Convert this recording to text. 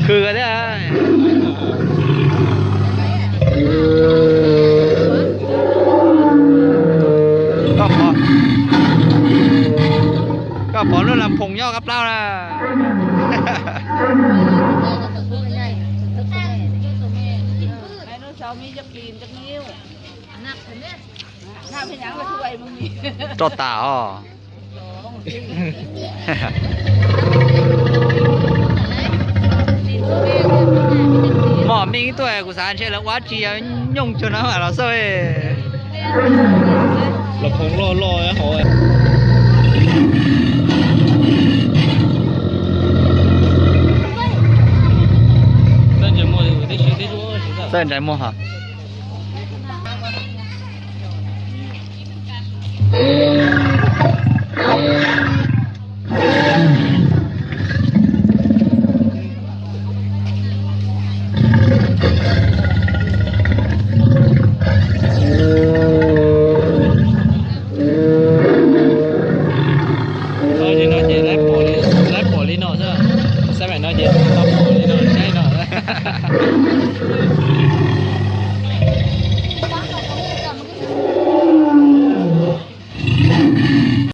Khwv thiab. Koj pom, koj pom lub las phoom nyob kab plaub na. Roj tas os. Moj meej tuaj kuv xav ntshe lawv ua tsi nyooj cuag no los xwb. Los phoom loj loj hauv. Txawj ntsais muag hos. Tab sis no ces lawv pom li no xwb, xab maim no ces tau pom li no saib no.